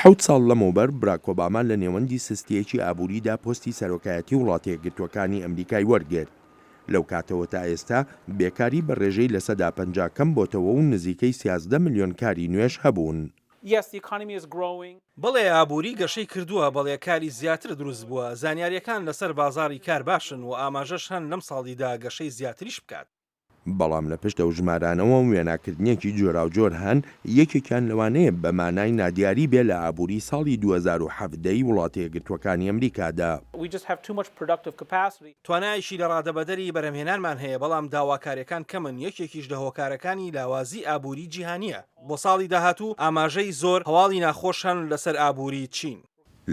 حەوت ساڵ لەمەوبەر براک ئۆباما لە نێوەندی سستییەکی ئابووریدا پۆستی سەرۆکایەتی وڵاتەیەکگرتووەکانی ئەمریکای وەرگرت. لەو کاتەوە تا ئێستا بێکاری بە رێژەی 50% کەم بۆتەوە و نزیکەی 13 ملیۆن کاری نوێش هەبوون. بەڵێ ئابووری گەشەی کردووە، بەڵێ کاری زیاتر دروست بووە، زانیارییەکان لەسەر بازاڕی کار باشن و ئاماژەش هەن لەم ساڵیدا گەشەی زیاتریش بکات. بەڵام لە پشت ئەو ژمارانەوە وێناکردنێکی جۆراوجۆر هەن، یەکێکیان لەوانەیە بە مانای نادیاری بێ لە ئابووری ساڵی 2017 ی وڵاتەیەکگرتووەکانی ئەمریکادا. توانایەکی لە ڕادەبەدەری بەرهەمهێنانمان هەیە، بەڵام داواکارییەکان کەمن، یەکێکیش لە هۆکارەکانی لاوازی ئابووری جیهانییە. بۆ ساڵی داهاتوو ئاماژەی زۆر هەواڵی ناخۆش هەن لەسەر ئابووری چین.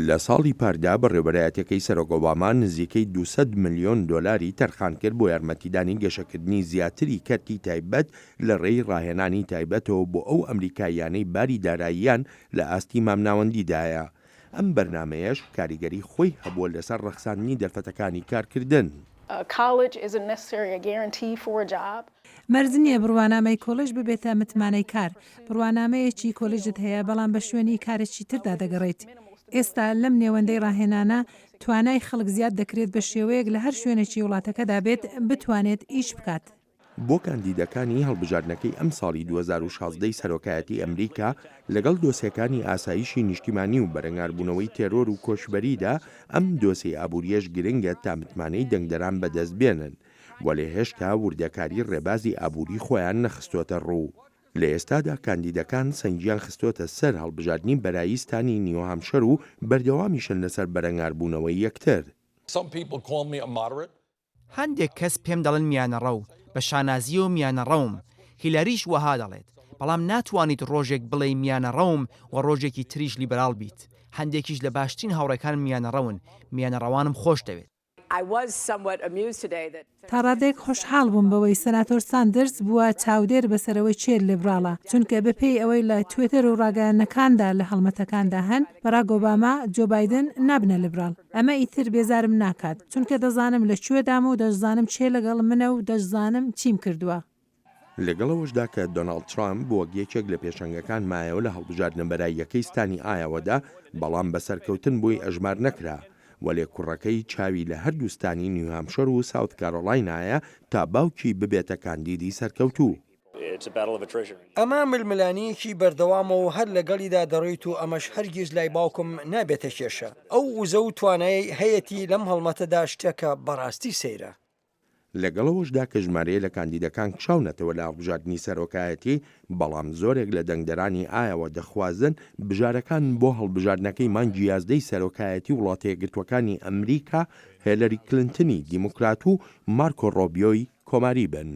لە ساڵی پاردا بەڕێوبەرایەتیەکەی سەرۆک ئۆباما نزیکەی 200 ملیۆن دۆلاری تەرخانکرد بۆ یارمەتیدانی گەشەکردنی زیاتری کەرتی تایبەت لە ڕێی ڕاهێنانی تایبەتەوە بۆ ئەو ئەمریکاییانەی باری داراییان لە ئاستی مامناوەندیدایە. ئەم بەرنامەیەش کاریگەری خۆی هەبووە لەسەر ڕەخساندنی دەرفەتەکانی کارکردن. مەرج نییە بڕوانامەی کۆلێژ ببێتە متمانەی کار، بڕوانامەیەکی کۆلێژت هەیە بەڵام بە شوێنی کارێکی تردا دەگەڕێیت. ئێستا لەم نێوەندەی ڕاهێنانە توانای خەڵک زیاد دەکرێت بە شێوەیەک لە هەر شوێنێکی وڵاتەکەدا بێت بتوانێت ئیش بکات. بۆ کاندیدەکانی هەڵبژاردنەکەی ئەمساڵی 2016 ی سەرۆکایەتی ئەمریکا، لەگەڵ دۆسێکانی ئاسایشی نیشتیمانی و بەرەنگاربوونەوەی تێرۆر و کۆچبەریدا، ئەم دۆسێی ئابوورییەش گرنگە تا متمانەی دەنگدەران بەدەست بێنن، وەلێ هێشتا وردەکاری ڕێبازی ئابووری خۆیان نەخستۆتە ڕوو. لە ئێستادا کاندیدەکان سەنگیان خستۆتە سەر هەڵبژاردنی بەرایی ستانی نیوهامشەر و بەردەوامیشن لەسەر بەرەنگاربوونەوەی یەکتر. هەندێک کەس پێم دەڵێن میانەڕەو، بە شانازییەوە میانەڕەوم، هیلاریش وەها دەڵێت، بەڵام ناتوانیت ڕۆژێک بڵێی میانەڕەوم و ڕۆژێکی تریش لیبراڵ بیت. هەندێکیش لە باشترین هاوڕێکانم میانەڕەون، میانەڕەوانم خۆش دەوێت. تا ڕادەیەک خۆشحاڵ بووم بەوەی سەناتۆر ساندرز بووە چاودێر بەسەر ئەوەی کێ لیبراڵە، چونکە بەپێی ئەوەی لە توێتەر و ڕاگەیاندنەکاندا لە هەڵمەتەکاندا هەن، باراک ئۆباما، جۆ بایدن نابنە لیبراڵ. ئەمە ئیتر بێزارم ناکات، چونکە دەزانم لە کوێدام و دەشزانم کێ لەگەڵ منە و دەشزانم چیم کردووە. لەگەڵ ئەوەشدا کە دۆناڵد ترامپ وەک یەکێک لە پێشەنگەکان مایەوە لە هەڵبژاردنە بەراییەکەی ستانی ئایەوەدا، بەڵام بە سەرکەوتن بۆی ئەژمار نەکرا، وەلێ کوڕەکەی چاوی لە هەردوو ستانی نیوهامشەر و ساوت کارۆڵاینایە تا باوکی ببێتە کاندیدی سەرکەوتوو. ئەمە ململانێیەکی بەردەوامە و هەر لەگەڵیدا دەڕۆیت و ئەمەش هەرگیز لای باوکم نابێتە کێشە. ئەو وزە و توانایەی هەیەتی لەم هەڵمەتەدا شتێکە بەڕاستی سەیرە. لەگەڵ ئەوەشدا کە ژمارەیە لە کاندیدەکان کشاونەتەوە لە هەڵبژاردنی سەرۆکایەتی، بەڵام زۆرێک لە دەنگدەرانی ئایەوە دەخوازن بژارەکان بۆ هەڵبژاردنەکەی مانگی یازدەی سەرۆکایەتی وڵاتەیەکگرتووەکانی ئەمریکا هێلەری کلنتنی دیموکرات و مارکۆ ڕۆبیۆی کۆماری بن.